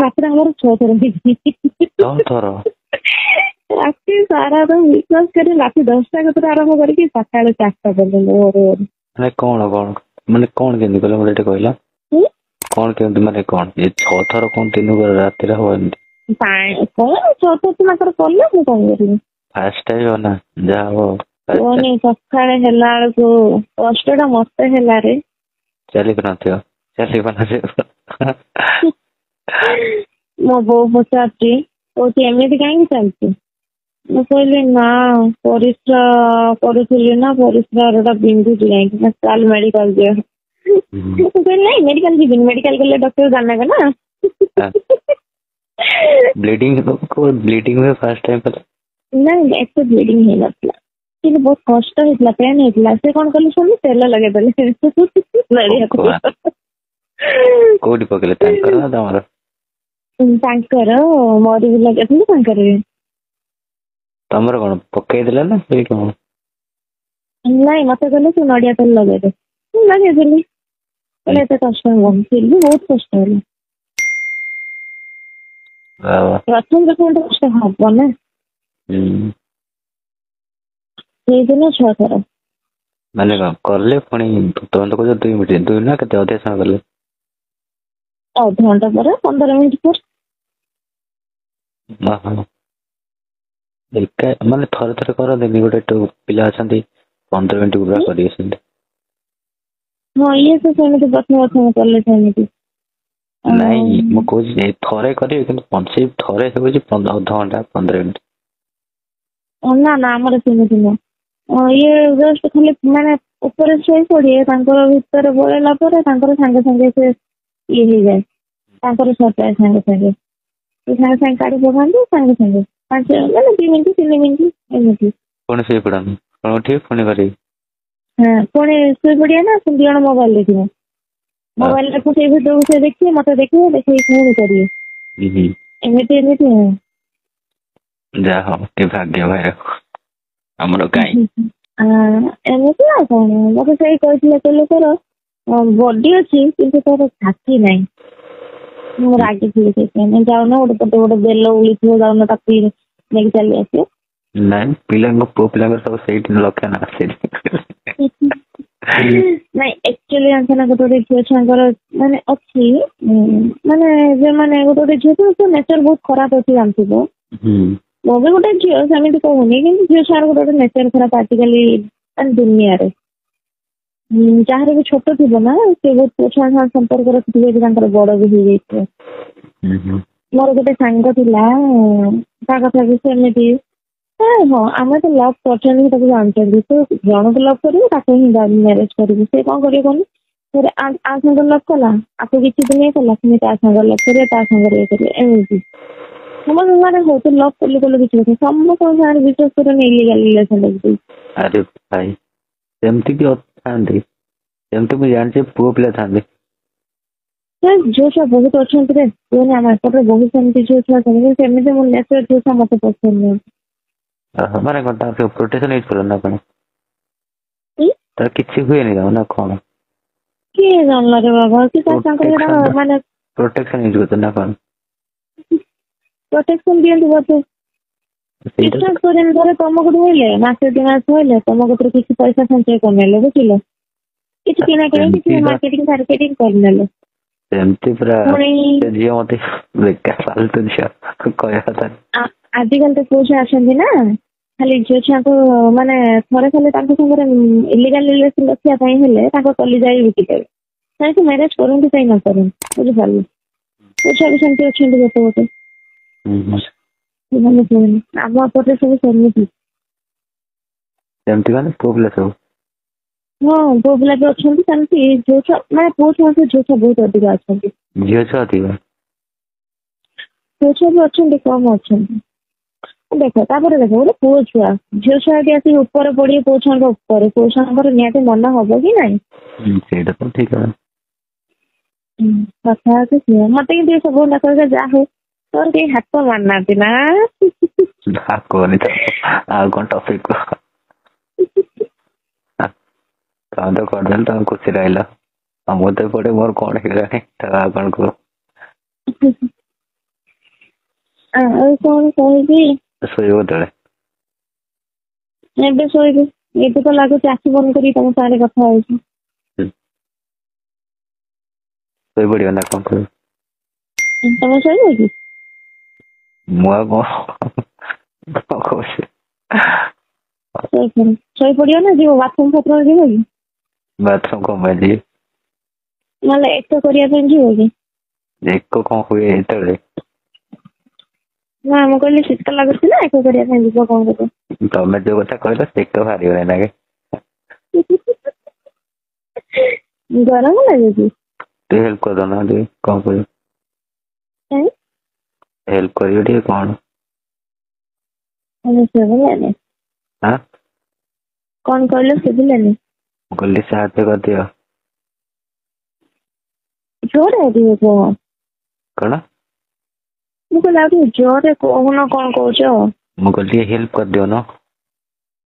ରାତିରେ ଆମର 6 ଥର ହେଇଛି। 6 ଥର? ରାତି ସାରା ତ ବିଶ୍ୱାସ କରି ରାତି 10ଟା କତିରୁ ଆରମ୍ଭ କରିକି ସକାଳ 4ଟା ପର୍ଯ୍ୟନ୍ତ ଭୋରୁ ଭୋରୁ। ମାନେ କଣ କଣ ମାନେ କଣ କେମିତି କଲେ ମତେ ଟିକେ କହିଲ? କଣ କେମିତି ମାନେ କଣ ଏ 6 ଥର କଣ ଦିନକୁ ରାତିରେ ହବ ଏମିତି? କଣ 6 ଥର ତାଙ୍କର କଲେ ମୁଁ କଣ କରିବି? ଫାଷ୍ଟ ଟାଇମ୍ ନା ଯାହା ହବ। କୁହନି ସକାଳେ ହେଲା ବେଳକୁ କଷ୍ଟ ଟା ମତେ ହେଲା ରେ। ଚାଲି ପାରୁନଥିବ, ଚାଲି ପାରୁନଥିବ। ମୋ ବୋଉ ପଚାରୁଛି, କହୁଛି ଏମିତି କାହିଁକି ଚାଲିଛି? ମୁଁ କହିଲି ନା ପରିସ୍ରା କରୁଥିଲି ନା, ପରିସ୍ରା ଟା ବିନ୍ଧୁଛି କାହିଁକି ନା, ଚାଲ ମେଡିକାଲ ଯିବା। ମୁଁ କହିଲି ନାଇଁ ମେଡିକାଲ ଯିବିନି, ମେଡିକାଲ ଗଲେ ଡକ୍ଟର ଜାଣିନେବେ ନା। ବ୍ଲିଡିଂ ବ୍ଲିଡିଂ ହୁଏ ଫାଷ୍ଟ ଟାଇମ୍ କଲେ? ନାଇଁ, ଏତେ ବ୍ଲିଡିଂ ହେଇନଥିଲା, କିନ୍ତୁ ବହୁତ କଷ୍ଟ ହେଇଥିଲା, ପେନ୍ ହେଇଥିଲା। ସେ କଣ କଲେ ଶୁଣି, ତେଲ ଲଗେଇଦେଲେ। କୋଉଠି ପକେଇଲେ, ତାଙ୍କର ନା ତମର? ତାଙ୍କର, ମୋର ବି ଲଗେଇଥିଲେ, ତାଙ୍କର ବି। ତମର କଣ ପକେଇଦେଲେ ନା ସେଇ କଣ? ନାଇଁ, ମତେ କହିଲେ ତୁ ନଡିଆ ତେଲ ଲଗେଇଦେ, ମୁଁ ଲଗେଇଦେଲି। କହିଲେ ଏତେ କଷ୍ଟ ହବନି, ଫିର୍ ବି ବହୁତ କଷ୍ଟ ହେଲା। ପ୍ରଥମ ପ୍ରଥମ ତ କଷ୍ଟ ହବ ନା। ସେଇଦିନ 6 ଥର। ମାନେ କଣ କଲେ ପୁଣି? ତମେ ତ କହୁଛ 2 ମିନିଟ୍, 2 ନା କେତେ ଅଧିକ ସମୟ କଲେ? ଅଧଘଣ୍ଟା ପରେ, 15 ମିନିଟ୍ ପରେ। ଏକା ମାନେ ଥରେ ଥରେ କରନ୍ତିନି, ଗୋଟେ ପିଲା ଅଛନ୍ତି 15 ମିନିଟ୍ ପୁରା କରିବେ ସେମିତି। ହଁ, ଇଏ ତ ସେମିତି ପ୍ରଥମେ ପ୍ରଥମେ କଲେ ସେମିତି। ନାଇଁ, ମୁଁ କହୁଛି ଥରେ କରିବେ କିନ୍ତୁ ସେଇ ଥରେ ହେଉଛି ଅଧଘଣ୍ଟା 15 ମିନିଟ୍। ନା ନା, ଆମର ସେମିତି ନୁହଁ। ଇଏ ଜଷ୍ଟ ଖାଲି ମାନେ ଉପରେ ଶୋଇ ପଡିବେ, ତାଙ୍କର ଭିତରେ ପଳେଇଲା ପରେ ତାଙ୍କର ସାଙ୍ଗେ ସାଙ୍ଗେ ସେ ଇଏ ହେଇଯାଏ, ତାଙ୍କର ସରିଯାଏ ସାଙ୍ଗେ ସାଙ୍ଗେ। ସେ ସାଙ୍ଗେ ସାଙ୍ଗେ କାଢି ପକାନ୍ତି ସାଙ୍ଗେ ସାଙ୍ଗେ, 5 ମାନେ 2 ମିନିଟ୍ 3 ମିନିଟ୍ ଏମିତି। ପୁଣି ଶୋଇ ପଡନ୍ତି, ପୁଣି ଉଠିବେ, ପୁଣି କରିବେ। ହଁ, ପୁଣି ଶୋଇ ପଡିବେ ନା, 2 ଜଣ ମୋବାଇଲ ଦେଖିବେ, ମୋବାଇଲ ସେଇ ଭିଡିଓକୁ ସେ ଦେଖିବେ, ମତେ ଦେଖିବେ, ଦେଖିକି ପୁଣି କରିବେ ଏମିତି ଏମିତି। ଯାହା ହଉ କି ଭାଗ୍ୟ ଭାଇ, ଆମର କାଇଁ। ଏମିତି ଆଉ କଣ, ମତେ ସେଇ କହିଥିଲେ, କହିଲେ ତୋର ବଡି ଅଛି କିନ୍ତୁ ତୋର ଛାତି ନାହିଁ। ମୁଁ ରାଗିଥିଲି ସେଇଥିପାଇଁ। ଯାଉନ ଗୋଟେ ପଟେ ଗୋଟେ ବେଲ ଉଳିଥିବ, ଯାଉନ ତାକୁ ନେଇକି ଚାଲି ଆସିବ। ନାଇଁ, ପିଲାଙ୍କ ପୁଅ ପିଲାଙ୍କର ସବୁ ସେଇଠି ଲକ୍ଷ୍ୟ ନା ସେଇଠି। ନାଇଁ, ଆକ୍ଚୁଆଲି ଜାଣିଛ ନା, ଗୋଟେ ଗୋଟେ ଝିଅ ଛୁଆଙ୍କର ମାନେ ଅଛି, ମାନେ ଯେଉଁମାନେ ଗୋଟେ ଗୋଟେ ଝିଅ ତ ନେଚର ବହୁତ ଖରାପ ଅଛି ଜାଣିଥିବ। ମୁଁ ବି ଗୋଟେ ଝିଅ, ସେମିତି କହୁନି, କିନ୍ତୁ ଝିଅ ଛୁଆର ଗୋଟେ ଗୋଟେ ନେଚର ଖରାପ ଆଜିକାଲି ମାନେ ଦୁନିଆରେ। ଯାହାର ବି ଛୋଟ ଥିବ ନା, ସେ ବହୁତ ପୁଅ ଛୁଆ ସାଙ୍ଗେ ସମ୍ପର୍କ ରଖିଥିବେ, ତାଙ୍କର ବଡ ବି ହେଇଯାଇଥିବ। ମୋର ଗୋଟେ ସାଙ୍ଗ ଥିଲା, ତା କଥା ବି ସେମିତି। ହଁ, ଆମେ ତ ଲଭ୍ କରିଛନ୍ତି, ତାକୁ ଜାଣିଛନ୍ତି, ତ ଜଣକୁ ଲଭ୍ କରିବୁ ତାକୁ ହିଁ ମ୍ୟାରେଜ କରିବୁ। ସେ କଣ କରିବ କହନି, ଆ ସାଙ୍ଗରେ ଲଭ୍ କଲା, ଆକୁ କିଛି ଦିନ ଇଏ କଲା, ପୁଣି ତା ସାଙ୍ଗରେ ଲଭ୍ କରିବ, ତା ସାଙ୍ଗରେ ଇଏ କରିବ, ଏମିତି ସମସ୍ତଙ୍କ ସାଙ୍ଗରେ। ହଉ, ତୁ ଲଭ୍ କଲୁ କଲୁ କିଛି କଥା, ସମସ୍ତଙ୍କ ସାଙ୍ଗରେ ବିଶ୍ୱାସ କରନି ଇଲିଗାଲ ରିଲେସନ ରଖିଦେଇଛି। ଆରେ ଭାଇ, ସେମିତି ବି ଥାନ୍ତି? ସେମିତି ମୁଁ ଜାଣିଛି ପୁଅ ପିଲା ଥାନ୍ତି। ଝିଅ ଛୁଆ ବହୁତ ଅଛନ୍ତି ରେ, କୁହନି, ଆମ ଏପଟରେ ବହୁତ ସେମିତି ଝିଅ ଛୁଆ ଅଛନ୍ତି। ସେମିତି ମୁଁ ନେଚର ଝିଅ ଛୁଆ ମତେ ପସନ୍ଦ ନୁହଁ। ମାନେ କଣ ତାର ପ୍ରୋଟେକ୍ସନ ୟୁଜ କର ନା କଣ? ତାର କିଛି ହୁଏନି ନା କଣ? କିଏ ଜାଣିଲା ରେ ବାବା କି ତାଙ୍କର ମାନେ ପ୍ରୋଟେକ୍ସନ ୟୁଜ କରୁଛନ୍ତି ନା କଣ? ପ୍ରୋଟେକ୍ସନ ଦିଅନ୍ତି ବୋଧେ। ବିଶ୍ୱାସ କରିବେନି, ଧର ତମକୁ ଧଇଲେ ମାସେ 2 ମାସ ହେଲେ ତମ କତିରୁ କିଛି ପଇସା ସଞ୍ଚୟ କରିନେଲେ, ବୁଝିଲ, କିଛି କିଣା କିଣି କିଛି ମାର୍କେଟିଂ ଫାର୍କେଟିଂ କରିନେଲେ। ସେମିତି ପୁରା ଝିଅ ମତେ ବେକାର ଫାଲତୁ ଝିଅ କହିବା କଥା। ଆଜିକାଲି ତ ପୁଅ ଛୁଆ ଅଛନ୍ତି ନା, ଖାଲି ଝିଅ ଛୁଆଙ୍କୁ ମାନେ ଥରେ ଖାଲି ତାଙ୍କ ସାଙ୍ଗରେ ଇଲିଗାଲ ରିଲେସନ ରଖିବା ପାଇଁ ହେଲେ ତାଙ୍କ କଲିଜା ବି ବିକିଦେବେ। କାହିଁକି ମ୍ୟାରେଜ କରନ୍ତୁ କାହିଁ ନ କରନ୍ତୁ, ବୁଝିପାରିଲେ? ପୁଅ ଛୁଆ ବି ସେମିତି ଅଛନ୍ତି ଗୋଟେ ଗୋଟେ। ଆମ ଏପଟେ ସବୁ ସେମିତି। ସେମିତି ମାନେ ପୁଅ ପିଲା ସବୁ? ହଁ, ପୁଅ ପିଲା ବି ଅଛନ୍ତି ସେମିତି, ଝିଅ ଛୁଆ ମାନେ ପୁଅ ଛୁଆଙ୍କ ଝିଅ ଛୁଆ ବହୁତ ଅଧିକା ଅଛନ୍ତି। ଝିଅ ଛୁଆ ଅଧିକ? ପୁଅ ଛୁଆ ବି ଅଛନ୍ତି, କମ ଅଛନ୍ତି। ଦେଖ, ତାପରେ ଦେଖ, ଗୋଟେ ପୁଅ ଛୁଆ ଝିଅ ଛୁଆ ଯଦି ଆସିକି ଉପରେ ପଡିବେ ପୁଅ ଛୁଆଙ୍କ ଉପରେ, ପୁଅ ଛୁଆଙ୍କର ନିହାତି ମନ ହବ କି ନାଇଁ? ସେଇଟା ତ ଠିକ କଥା ଅଛି। ମତେ କିନ୍ତୁ ସବୁ କହିବେ, ଯାହା ହଉ ତୋର କେହି ହାତ ମାରିନାହାନ୍ତି ନା। କୁହନି ତ, ଆଉ କଣ ଟପିକ କୁହ। ତମେ ତ କରିଦେଲ, ତମେ ଖୁସି ରହିଲ, ଆଉ ମୁଁ ତ ଏପଟେ ମୋର କଣ ହେଇଗଲାଣି। ଆଉ କଣ କୁହ? ଆଉ କଣ କହିବି? ଶୋଇବ କେତେବେଳେ? ଏବେ ଶୋଇବି। ଏବେ ତ ଲାଗୁଛି ଆଖି ବନ୍ଦ କରିକି ତମ ସାଙ୍ଗରେ କଥା ହଉଛି। ଶୋଇପଡିବ ନା କଣ କରିବ? ତମେ ଶୋଇବ କି? ମୁଁ ଆଉ କଣ କଣ କହୁଛି? ଶୋଇପଡିବ ନା ଯିବ ବାଥରୁମ ଫାଥରୁମ ଯିବ କି? ବାଥରୁମ କଣ ପାଇଁ ଯିବି? ନହେଲେ ଏକ କରିବା ପାଇଁ ଯିବ କି? ଏକ କଣ ହୁଏ ଏତେବେଳେ? ନା, ମୁଁ କହିଲି ଶୀତ ଲାଗୁଛି ନା, ଏକ କରିବା ପାଇଁ ଯିବ କଣ କରିବ? ତମେ ଯୋଉ କଥା କହିଲ, ସେକ ବାହାରିବ ଏଇନାକେ। ଗରମ ଲାଗୁଛି। ଟିକେ ହେଲ୍ପ କରିଦଉନା ଟିକେ, କଣ କରିବ? ହେଲ୍ପ କରିବ ଟିକେ କଣ? ଶୁଭିଲାନି। ଆଁ? କଣ କହିଲ, ଶୁଭିଲାନି। ମୁଁ କହିଲି ସାହାଯ୍ୟ କରିଦିଅ। ଜୋରେ ଟିକେ କୁହ। କଣ? ମୁଁ କହିଲି ଆଉ ଟିକେ ଜୋରରେ କହୁନ, କଣ କହୁଛ? ମୁଁ କହିଲି ଟିକେ ହେଲ୍ପ କରିଦିଅନ।